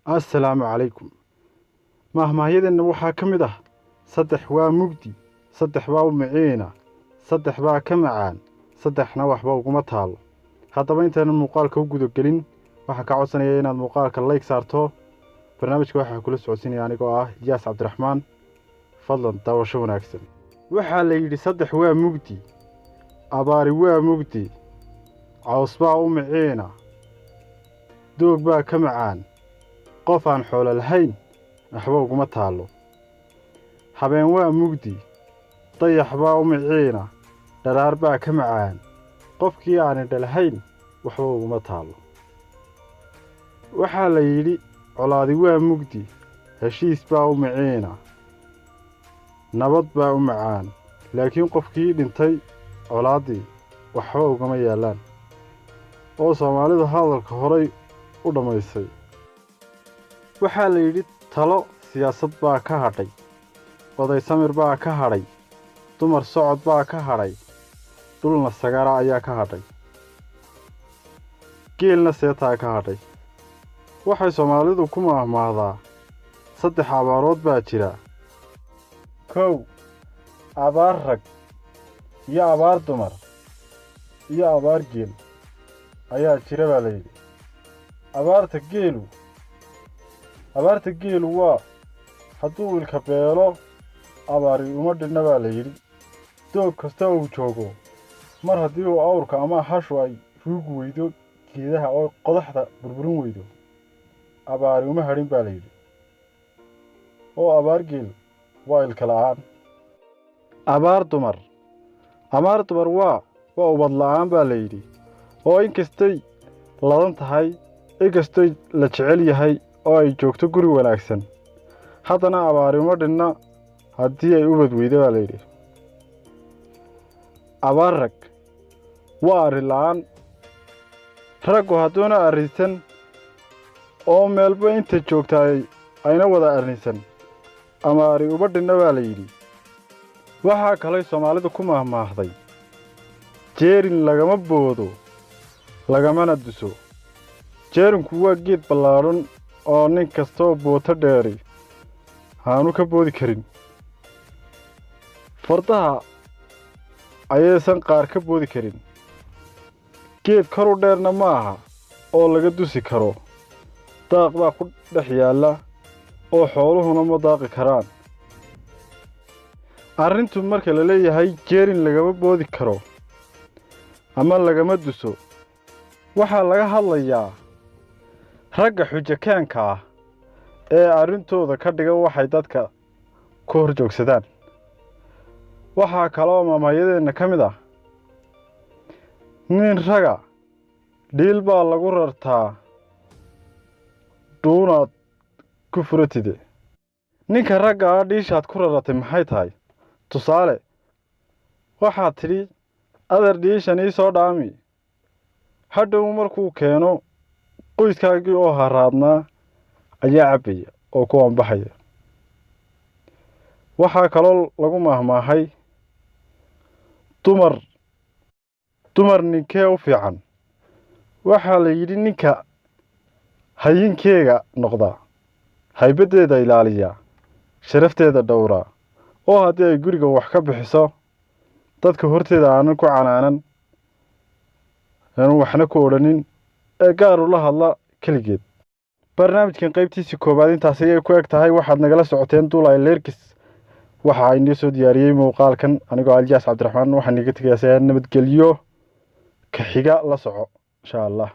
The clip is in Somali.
Assalaamu calaykum. Mahmaahyadeenna waxaa ka mid ah: saddex waa mugdi, saddex baa u miciina, saddex baa ka macaan, saddexna waxba uguma taalo. Haddaba intaanan muuqaalka u gudagelin, waxaan ka codsanayaa inaad muuqaalka like saarto. Barnaamijka waxaa kula socodsiinaya anigoo ah Iyaas Cabdiraxmaan. Fadlan daawasho wanaagsan. Waxaa la yidhi saddex waa mugdi: abaari waa mugdi, caws baa u miciina, doog baa ka macaan, qof aan xoolo lahayn waxba uguma taallo. Habeen waa mugdi, dayax baa u miciina, dharaar baa ka macaan, qofkii aan indho lahayn waxba uguma taallo. Waxaa la yidhi colaadi waa mugdi, heshiis baa u miciina, nabad baa u macaan, laakiin qofkii dhintay colaaddii waxba ugama yaallaan. Oo Soomaalidu hadalka horay u dhammaysay. Waxaa la yidhi talo siyaasad baa ka hadhay, oday samir baa ka hadhay, dumar socod baa ka hadhay, dhulna sagara ayaa ka hadhay, geelna seetaa ka hadhay. Waxay Soomaalidu ku maahmaahdaa saddex abaarood baa jira: kow, abaar rag iyo abaar dumar iyo abaar geel ayaa jira baa la yidhi. Abaarta geelu waa hadduu ilka beelo, abaari uma dhinna baa la yidhi. Doog kasta uu joogo, mar haddii uu awrka ama hashu ay ruugi weydo geedaha oo qodaxda burburin weydo, abaari uma hadhin baa la yidhi. Oo abaar geel waa ilka la'aan. Abaar dumar waa ubad la'aan baa la yidhi, oo inkastay ladan tahay, inkastay la jecel yahay oo ay joogto guri wanaagsan, haddana abaari uma dhinna haddii ay ubad weydo baa la yidhi. Abaar rag waa arrin la'aan. Raggu hadduuna arrinsan oo meelba inta joogtaay ayna wada arrinsan, abaari uma dhinna baa la yidhi. Waxaa kalay Soomaalidu ku mahmaahday: jeerin lagama boodo, lagamana duso. Jeerinku waa geed ballaadhan oo nin kastoo booto dheeri aanu ka boodi karin. Fardaha ayaysan qaar ka boodi karin. Geed kor u dheerna ma aha oo laga dusi karo. Daaq baa ku dhex yaalla oo xooluhuna ma daaqi karaan. Arrintu marka la leeyahay jeerin lagama boodi karo ama lagama duso, waxaa laga hadlayaa ragga xujakaanka ah ee arrintooda ka dhiga waxay dadka ku hor joogsadaan. Waxaa kaloo maahmaahyadeenna ka mid ah: nin raga dhiil baa lagu rartaa dhuunaad ku furatide. Ninka ragga ah dhiishaad ku raratay maxay tahay? Tusaale, waxaad tidhi: "Adeer, dhiishan ii soo dhaami." Hadhow markuu keeno, qoyskaagii oo haraadnaa ayaa cabbaya oo ku ambaxaya. Waxaa kaloo lagu maahmaahay: dumar ninkee u fiican? Waxaa la yidhi ninka hayinkeega noqda, haybaddeeda ilaaliya, sharafteeda dhowra, oo haddii ay guriga wax ka bixiso dadka horteeda aanan ku canaanan, aanu waxna ku odhanin, ee gaar ula hadla keligeed. Barnaamijkan qaybtiisii koowaad intaas ayay ku eg tahay. Waxaad nagala socoteen Duulay Leerkis. Waxa inoo soo diyaariyey muuqaalkan anigoo Aljaas Cabdiraxmaan. Waxaan iga tegayaa nabadgelyo. Ka xiga la soco, insha Allah.